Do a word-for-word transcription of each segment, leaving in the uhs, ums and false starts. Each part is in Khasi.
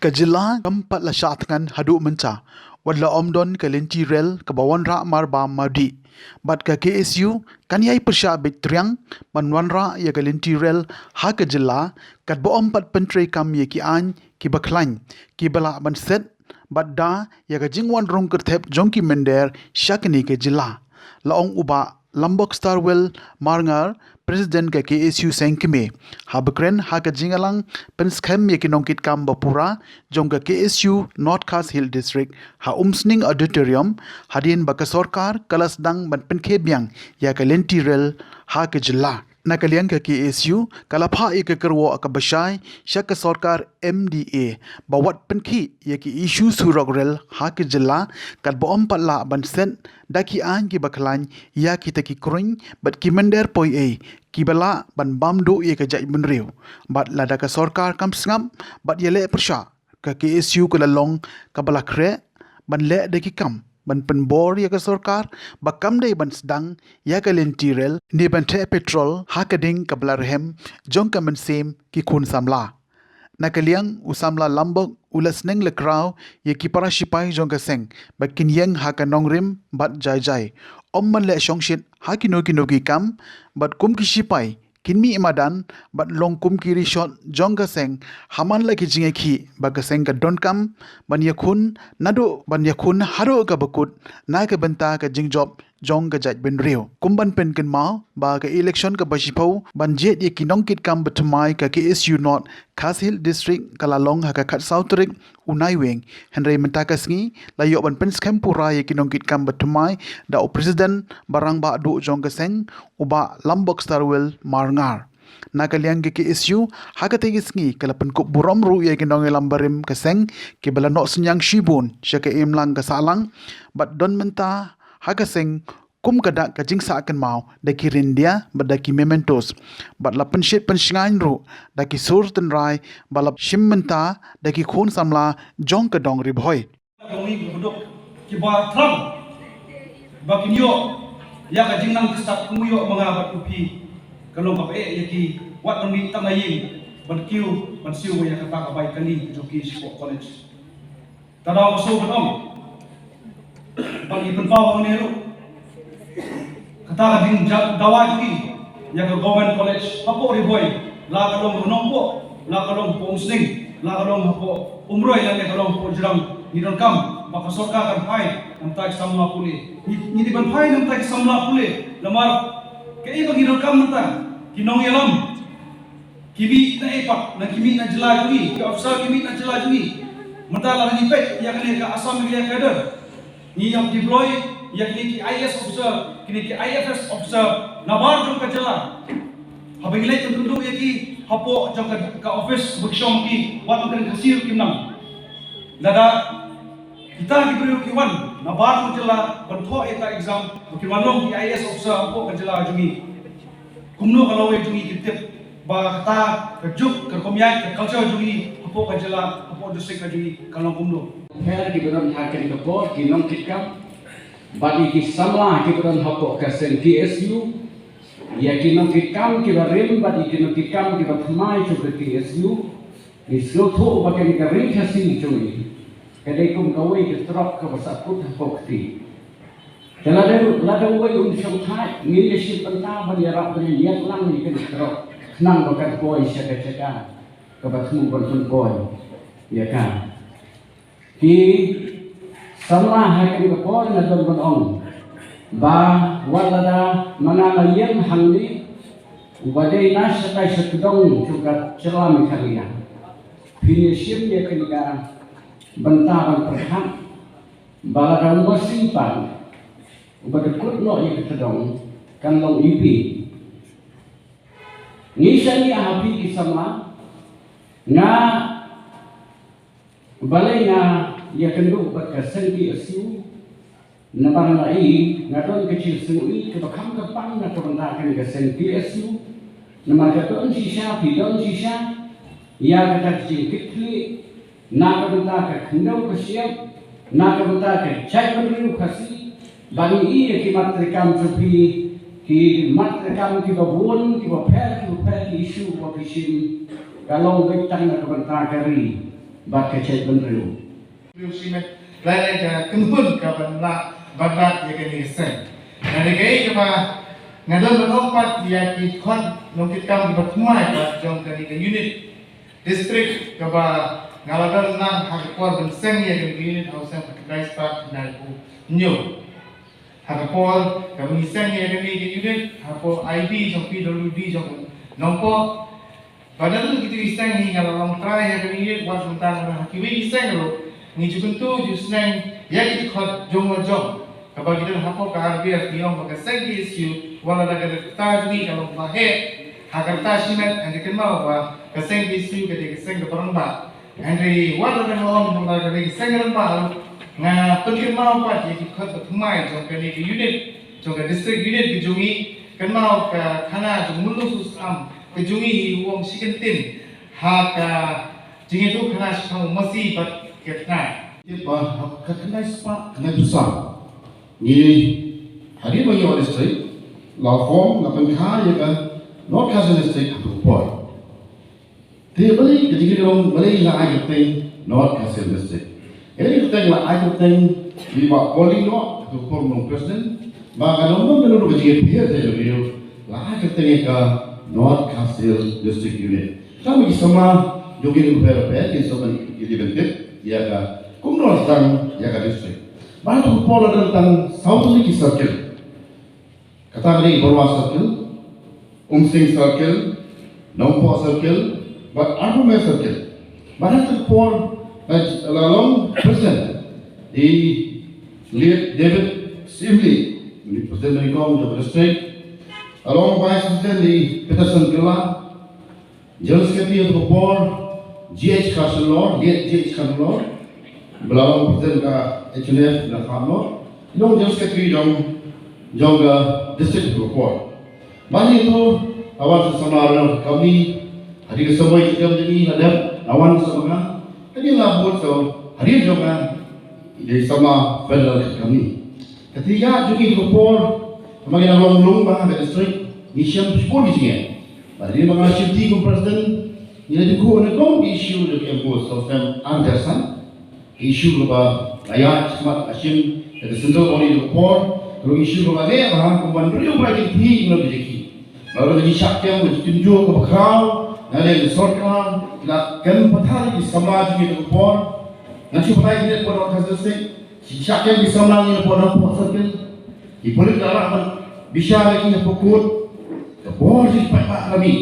Ka jylla kam pat la shah thngan haduh mynta wat la ym don ka lynti rel kaba wanrah marbam mardih. Bad ka K S U kan ïai pyrshah beit triang ban wanrah ïa ka lynti rel ha ka jylla katba ym pat pyntreikam ïa ki aiñ kiba khlaiñ kiba lah ban set bad da ïa ka jingwan rung kyrthep jong ki mynder sha kane ka jylla, la ong u Bah Lambok Starwell Marngar, President ka K S U Seng Kmie, haba kren ha ka jingïalang pynskhem ïa ki nongkitkam ba pura jong ka K S U North Khasi Hills District ha Umsning Auditorium, hadien ba ka sorkar ka la sdang ban pynkhie biang ïa ka lynti rel ha ka jylla. Na ka liang ka K S U ka la phah ïa ka kyrwoh kaba shai sha ka sorkar M D A ba wat pynkhih ïa ki issue surok rel ha ka jylla katba ym pat lah ban set da ki aiñ kiba khlaiñ ïa kita ki kruiñ bad ki mynder poi ei kiba lah ban bam duh ïa ka jaitbynriew. Bad lada ka sorkar kam sngap bad ïaleh pyrshah, ka K S U ka la long kaba la khreh ban leh da ki kam ban pynbor ïa ka sorkar ba kam dei ban sdang ïa ka lynti rel ne ban theh petrol ha ka ding kaba la rhem jong ka mynsiem ki khun samla. Na ka liang u samla Lambok u la sneng la kraw ïa ki para shipai jong ka seng ba kin ïeng ha ka nongrim bad jai jai, ym ban leh shongshit ha kino kino ki kam, bad kum ki shipai kin mih madan bad long kum ki rishot jong ka seng ha man la ki jingïakhih ba ka seng ka donkam ban ïakhun naduh ban ïakhun haduh kaba kut na ka bynta ka jingjop jong ka jaitbynriew. Kum ban pynkynmaw ba ka election kaba shiphew ban jied ïa ki nongkitkam ba thymmai ka K S U North Khasi Hills District ka la long ha ka khatsaw tarik u Naiwieng, hynrei mynta ka sngi la ïoh ban pynskhem pura ïa ki nongkitkam ba thymmai da u President ba rangbah duh jong ka seng, u Bah Lambok Starwell Marngar. Na ka liang ka K S U ha katei ka sngi ka la pynkup burom ruh ïa ki nongïalam barim ka seng kiba la noh synñiang shibun sha ka imlang ka sahlang bad don mynta ha ka seng kum ka dak ka jingsah kynmaw da ki ryndia bad da ki mementos, bad la pynshit pynshngaiñ ruh da ki sur tynrai ba la shim bynta da ki khun samla jong ka dong Ri Bhoi. Ka wi ka duk kiba thrang ba kin ïoh ïa ka jingnang ki stad kum ïoh ma nga bad u phi. Ka long kaba eh ïa ki wat ban mih tang na ïing ban kiew ban siew ïa kata ka bai kali ka jong ki shapoh college. Ka daw ka siew ban ong ba ngi pynpaw hangne ruh. Kata ka ding ja-, dawa jong ngi ïa ka Government College hapoh Ri Bhoi, la ka long ha Nongpoh, la ka long hapoh Umsning, la ka long hapoh Umroi, la ka long hapoh Jirang, ngi donkam ba ka sorkar kan phai na bynta ki samla pule. Ngi, ngi dei ban phai na bynta ki samla pule namar kaei ba ngi donkam mynta, ki nongïalam ki mih na ei pat, na ki mih na jylla jong ngi, ki officer ki mih na jylla jong ngi. Mynta lada ngi peit ïa kane ka Assam Meghalaya Cadre, ngi ïa deploy ïa kine ki I A S officer, kine ki I F S officer nabar jong ka jylla. Haba ngi leit kynduh ïa ki hapoh jong ka, ka office ba ki shong ki, wat ma ka ring Khasi ruh kim nang. Lada kita ki briew ki wan nabar jong ka jylla ban thoh ïa ka exam, ba kin wan long ki I A S officer hapoh ka jylla jong ngi. Kumno ka lawei jong ngi ki tip ba kata ka juk, ka rukom ïaid, ka culture jong ngi hapoh ka jylla, hapoh district ka jong ngi ka long kumno. Pher kiba don ha kane ka por, ki nongkitkam bad ïa ki samla kiba don hapoh ka seng K S U, ïa ki nongkitkam kiba rim bad ïa ki nongkitkam kiba thymmai jong ka K S U, ngi sngewthuh ba kane ka ri Khasi jong ngi ka dei kum kawei ka trok kaba sahkut hapoh kti. Te lada, lada uwei un shongthait, ngin ïa shim bynta ban ïarap ban ïalang ïa kane ka trok khnang ba kan poi sha ka jaka kaba thmu ban pynpoi ïa ka. Ki samla ha kane ka por nga don ban ong ba wat lada ma nga nga ïeng hangne, uba dei na shatai sha tdong jong ka jylla Meghalaya, phin ïa shim ïa kane ka bynta ban pyrkhat ba lada u masi pat uba dei kut noh ïa ka tdong kan long U P. Ngi shaniah ha phi ki samla, nga balei nga ïakynduh bad ka seng K S U, namar nga i nga don ka jingsngewieit kaba kham kyrpang na ka bynta kane ka seng K S U, namar ka don shisha, phi don shisha ïa kata ka jingkitkhlieh na ka bynta ka khyndew ka shyiap, na ka bynta ka jaitbynriew Khasi, ba ngi i ïa ki mat treikam jong phi, ki mat treikam kiba bun, kiba pher, kiba pher, ki issue ba phi shim, ka long beit tang na ka bynta ka ri. bad ka jaitbynriew. Briew shimet, lai lai ka kynhun ka ban lah ban lad ïa kane ka seng. Nga dei kaei kaba nga don ban ong pat ïa ki khot nongkitkam kiba thymmai pat jong kane ka unit district kaba nga la don lang ha ka por ban seng ïa kane ka unit ha u snem khatkhyndai spah khyndai phew hynñiew. Ha ka por kaba ngi seng ïa kane ka unit hapoh I D jong P W D jong Nongpoh. Ba na kito ki seng hi nga la long trai ha kane ka unit, wat mynta nga ha kiwei ki seng ruh ngi ju kyntu ju sneng ïa ki dkhot jong la jong. Kaba ki don hapoh ka R B F ki ong ba ka seng K S U wat la da ka rta jong ngi ka long ba heh ha ka rta shimet, hynrei kynmaw ba ka seng K S U ka dei ka seng kaba rangbah. Hynrei wat la dang long ba ka dei ka seng rangbah ruh, nga pynkynmaw pat ïa ki dkhot ba thymmai jong kane ka unit, jong ka district unit ka jong ngi. Kynmaw ka khana jong Mulung Susam ka jong ngi hi u ong shi kyntien ha ka jingïathuh khana shaphang u masi bad ka tnai. Tip ba ha ka khyndai spah khyndai phew saw ngi hadien ba ngi ïoh district la form, la pynkha ïa ka North Khasi Hills District ha ka por. Te balei ka jingïalong, balei la ai kyrteng North Khasi Hills District? Ïa kane ka kyrteng la ai kyrteng i Bah Paul Lyngdoh, ka por u long president, ba ka long long ka long ka jingïapher te ka la ai kyrteng ïa ka North Khasi Hills District Unit. Tang ba ki samla jong ki ri bapher bapher, ki samla ki ri bapher ïa ka, kumno la sdang ïa ka district. Ba ha ka por la don tang saw tylli ki circle. Kata ka dei Barwa Circle, Umsning Circle, Nongpoh Circle, bad Arphamare Circle. Bad ha ka por la, la long president i Late David Syiemlieh, i president nyngkong jong ka district. La long vice president i Peterson Kylla, General Secretary ha ka por, G H Kharsanlor, G H Kharsanlor, ba la long president ka H N F na Kharsanlor, long General Secretary jong, jong ka district ha ka por. Bad ïa kito, la wan sa samla ruh ka kamni, hadien ka samla jong ngi la dep, la wan sa ma nga, hadien la bud sa, hadien jong nga, i dei samla federal ka kamni. Kata ïa jong ngi ka por, ma ngi la long lung ba ha ka district, ngi shem shibun ki jingeh. Ba hadien ba nga shim ti kum president, ngi la jukut na kum ki issue da ki M P O sa sem an dersan. Ki issue kaba la ïa smat la shim da ka central body ka por, ka long issue kaba ngi ba ha kum ban briew ba ki ti na ki jaki. Ba la ka jingshah kem, ka jingtynjuh kaba khraw na lade ka sorkar, la kem pathar ki samla jong ngi ka por. Ngan shu batai ki por ka sesek. Ki shah kem ki samla ngi na por Nongpoh Circle. Ki pulit ka lah ban bishar ïa ki hapoh court. Ka bor ki paidbah ka mih.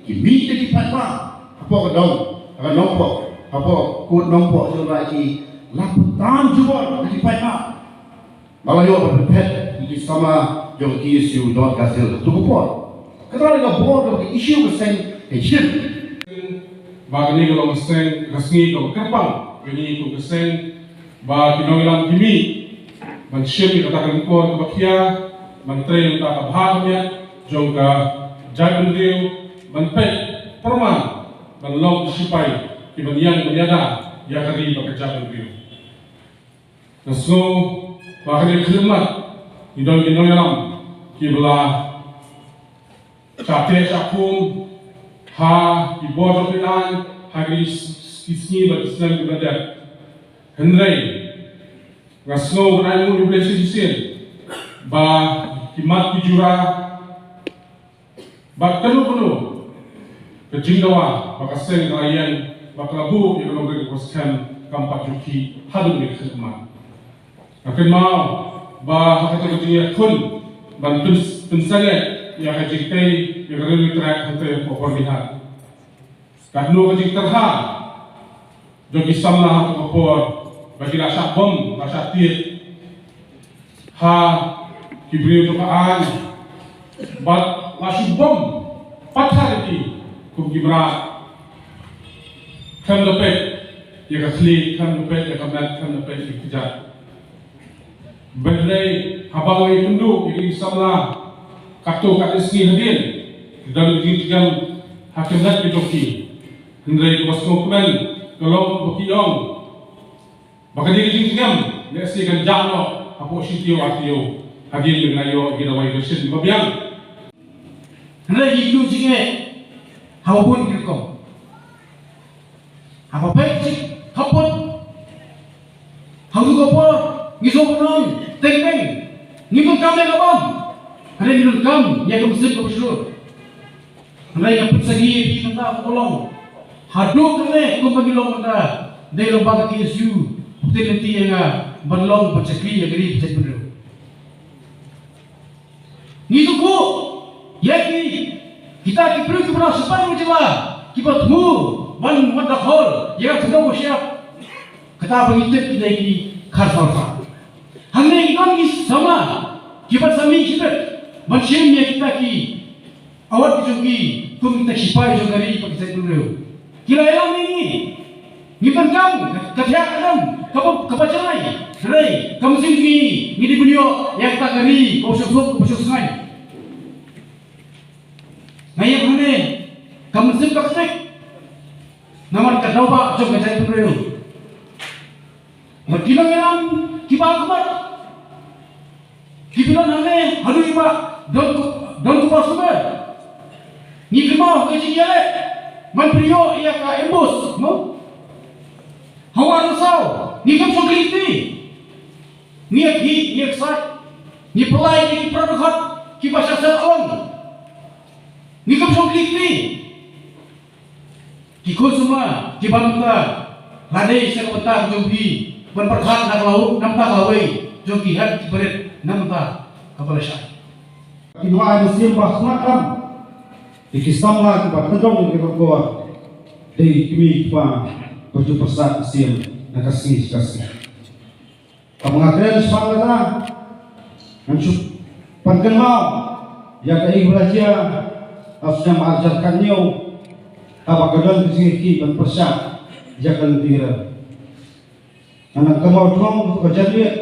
Ki mih ki paidbah hapoh ka dong, ha ka Nongpoh, hapoh court Nongpoh, jong la ki lah ban tam jubor ïa ki paidbah. Ba la ïoh ban pynphet ïa ki samla jong ka K S U North Khasi Hills ha tu ka por. Kata ka bor ka issue ka seng ka jin. Ba kane ka long ka seng, ka sngi kaba kyrpang kane ka seng, ba ki nongïalam ki mih ban shim ïa kata ka lyngkor kaba khia, ban trei ïa kata ka bha ka miat jong ka jaitbynriew, ban peit pyrman ban long ki sipai kiban ïeng ban ïada ïa ka ri bad ka jaitbynriew. Nga sngew ba ha kane ka khyllipmat ngi don ki nongïalam kiba la shah teh shah khum ha ki bor jong ki aiñ ha ki s-, ki sngi bad ki snem kiba la dep. Hynrei nga sngew ban ai nguh ïa U Blei shisien ba ki mat ki jura bad kano kano ka jingdawa ba ka seng ka la ïeng bad ka la buh ïa ka nongrim kaba skhem kam pat ju khih haduh kane ka khyllipmat. Nga kynmaw ba ha kata ka jingïakhun ban pyn-, pynsangeh ïa ka jingtei ïa ka railway track hangtei hapoh Byrnihat. Katno ka jingtyrha jong ki samla ha ka por ba ki la shah bom, la shah tied ha ki briew jong ka aiñ bad la shu bom pathar ïa ki kum ki mrad. Khlem da peit ïa ka khlieh, khlem da peit ïa ka met, khlem da peit ïa ka kjat. Hynrei haba ngi ïakynduh ïa ki samla katto katne sngi hadien, ki don ka jingjngem ha ki met ki jong ki. Hynrei kaba sngewkmen ka long ba ki ong ba kane ka jingjngem lehse kan jah noh hapoh shi taïew ar taïew hadien ba ngi la ïoh ïa ki dawai vaccine ba biang. Hynrei ngi ïoh jingeh ha bun ki rukom. Haba peit jingeh Ka por ngi sngewbha ban ong teng teng, ngim donkam ïa ka bom, hynrei ngi donkam ïa ka mynsiem kaba shlur. Hynrei nga pynsangeh ïa phi mynta, ko Longding, haduh katta kumba ngi long mynta, dei long ba ka K S U u pynlong lynti ïa nga ban long ban shakri ïa ka ri bad ka jaitbynriew. Ngi sngewthuh ïa ki, kita ki briew kiba dang shipai ka jylla, kiba thmu ban wan dakor ïa ka khyndew ka shyiap. Kata ba ngi tip ki dei ki khar sawdong. Hangne ngi don ki samla kiba sa mih shibit ban shim ïa kita ki award ki jong ki kum kita ki shipai jong ka ri bad ka jaitbynriew. Ki la ïalam ïa ngi. Ngi donkam ka thiah ka dam kaba, kaba janai. Hynrei ka mynsiem jong ngi, ngi dei ban ïoh ïa kata ka ri kaba suk suk, kaba suk sngain. Nga ïa hangne ka mynsiem ka ktik namar ka daw ba jong ka jaitbynriew. Bad ki nongïalam kiba ha khmat, ki pynlong hangne haduh ba don, don kaba sumar. Ngi kynmaw ka jingïaleh ban pynïoh ïa ka ambush, mo? Ha Wah Ryngsaw ngi kam shong kylli kti. Ngi ïa khih, ngi ïa ksat, ngi pynlait ïa ki para dkhot kiba shah sah long. Ngi kam shong kylli kti. Ki khun samla kiba mynta la dei sa ka bynta ka jong phi ban pyrkhat na ka law, na bynta ka lawei jong ki hep ki barit na bynta kaba la shai. Ki nongai mynsiem ba khmat tam ïa ki samla kiba tynrong ïa ki rangkor dei ki kmie kiba ju pyrsad mynsiem na ka sngi sha ka sngi. Kaba nga kren shaphang kata, ngan shu pynkynmaw ïa kaei ba la jia ha u snem ar hajar khathynñiew, haba ka don ka jingïakhih ban pyrshah ïa ka lynti rer. Ngan kynmaw thong ka janmiet,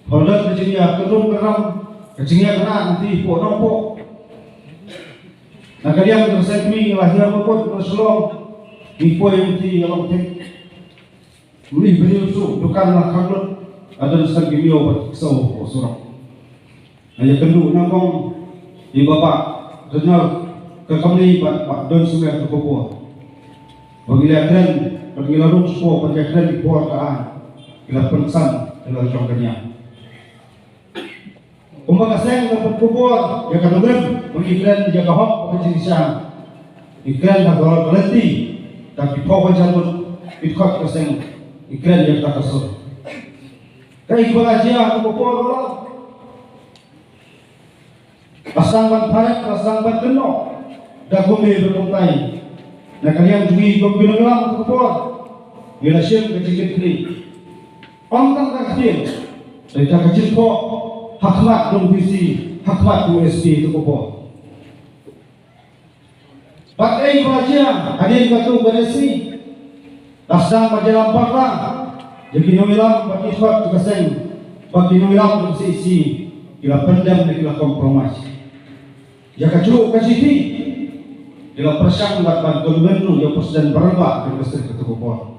haba don ka jingïakynrum kynram, ka jingïakynad lynti hapoh Nongpoh. Na ka liang ka seng kmie ngi la hiar mukut na Shillong, ngi poi lynti ïa Longthit. Uni bani u suk dukan la khang lut, la don seng ki miaw bad ki ksew hapoh surok. Nga ïakynduh nyngkong ïa i Bah Bah Donald Kakhamli bad Bah Don Sumeh Tuhkapur. Ba ngi la kren, ba ngi la rung shuwa, ba ngi la kren ki por ka aiñ, ngi la pynsan ïa la jong ka niam. Kumba ka seng ka pynkhubor ïa ka nongrim, ba ngi kren ïa ka hok bad ka jingshisha. Ngi kren ha ka lynti, da ki phew hajar ngut ki dkhot ka seng, ngi kren ïa ka sur. Kaei kaba la jia ha ka por ba la, la sdang ban pharek, la sdang ban kynnoh da kumne da kumtai. Na ka liang jong ngi kum ki nongïalam ha ka por, ngi la shim ka jingkitkhlieh. Ym tang ka ktien, hynrei da ka jingthoh ha khmat jong u D C, ha khmat jong u S P ha ka por. Bad ei ba jia hadien katto katne sngi, la sdang ban ïalam bakla ïa ki nongïalam bad ki dkhot jong ka seng, bad ki nongïalam jong ka C E C ki la pyndem ne ki la compromise. Ïa kajuh ka jingkitkhlieh ki la pyrshang bad ban convince ïa u President ba rangbah jong ka seng katto ka por.